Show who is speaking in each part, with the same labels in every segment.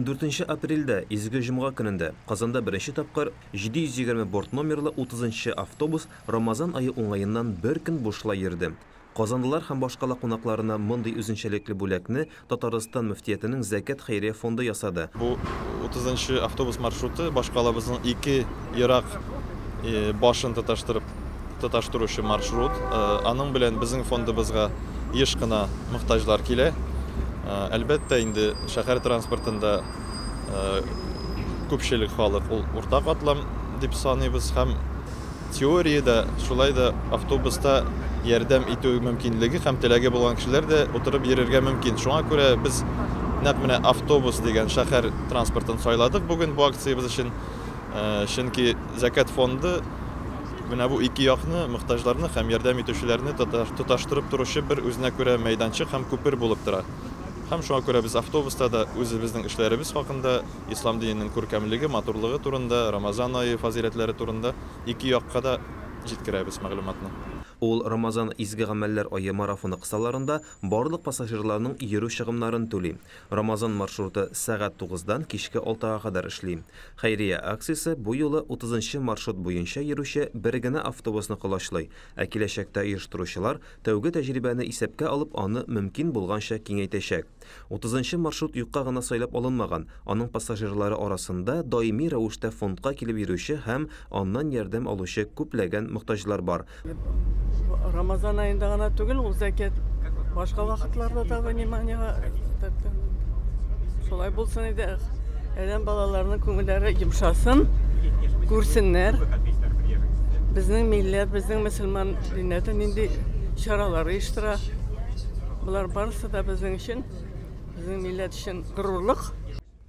Speaker 1: 14 апрельдә, Изге җомга көнендә, Казанда беренче тапкыр 720 борт номерлы 30 автобус Рамазан ае уңаеннан бер көн бушлай йөрде. Казанлылар һәм башкала кунакларына мондый үзенчәлекле бүләкне Татарстан мөфтиятенең Зәкят хәйрия фонды ясады.
Speaker 2: Бу 30 автобус маршруты башкалабызның ике ерак башын тоташтырып тоташтыручы маршрут. Аның белән безнең фондыбызга еш кына мохтаҗлар килә. Әлбәттә, инде шәһәр транспортында күпчелек халык ул урта катлам дип саныйбыз һәм теориядә шулай да автобуста ярдәм итү мөмкинлеге һәм теләге булган кешеләр дә утырып йөрергә мөмкин. Шуңа күрә без нәкъ менә автобус дигән шәһәр транспортын сайладык бүген бу акциябез өчен. Чөнки Зәкят фонды менә бу ике якны, мохтаҗларны һәм ярдәм итүчеләрне тоташтырып торучы бер үзенә күрә мәйданчык һәм күпер булып тора. Һәм шуңа күрә без автобуста да үзебезнең эшләребез хакында, ислам диненең күркәмлеге, матурлыгы турында, Рамазан ае фазыйләтләре турында ике якка да җиткерәбез мәгълүматны.
Speaker 1: Ул Рамазан изге гамәлләр ае марафоны кысаларында барлык пассажирларның йөрү чыгымнарын түли. Рамазан маршруты сәгать 9-дан кичке 6-га кадәр эшли. Хәйрия акциясе бу юлы 30 маршрут буенча йөрүче бер генә автобусны колачлый, ә киләчәктә оештыручылар тәүге тәҗрибәне исәпкә алып аны мөмкин булганча киңәйтәчәк. 30 маршрут юкка гына сайлап алынмаган. Аның пассажирлары арасында даими рәвештә фондка килеп йөрүче һәм аннан ярдәм алучы күпләгән мохтаҗлар бар.
Speaker 3: Рамазан аенда гына түгел, ул зәкят башка вакытларда да вниманиега шулай булсын иде. Адәм балаларының күңелләре йомшасын, күрсеннәр. Безнең милләт, безнең мөселман милләте нинди чаралар оештыра. Болар барысы да безнең өчен, безнең милләт өчен горурлык.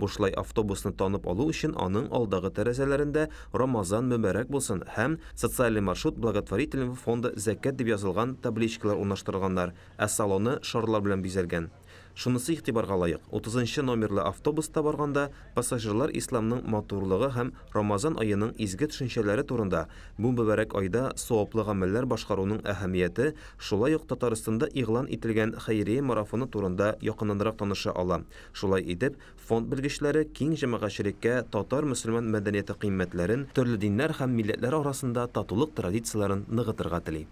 Speaker 1: Бушлай автобусны танып алу өчен аның алдагы тәрәзәләрендә «Рамазан мөбарәк булсын» һәм «Социальный маршрут благотворительного фонда Зәкят» дип язылган табличкалар урнаштырганнар, ә салоны шарлар белән бизәлгән. Шунысы игътибарга лаек, 30 номерлы автобуста барганда пассажирлар исламның матурлыгы һәм Рамазан аеның изге төшенчәләре турында, бу мөбарәк айда саваплы гамәлләр башкаруның әһәмияте, шулай ук Татарстанда игълан ителгән хәйрия марафоны турында якыннанрак таныша ала. Шулай итеп, фонд белгечләре киң җәмәгатьчелеккә татар мөселман мәдәнияте кыйммәтләрен, төрле диннәр һәм милләтләр арасында татулык традицияләрен ныгытырга тели.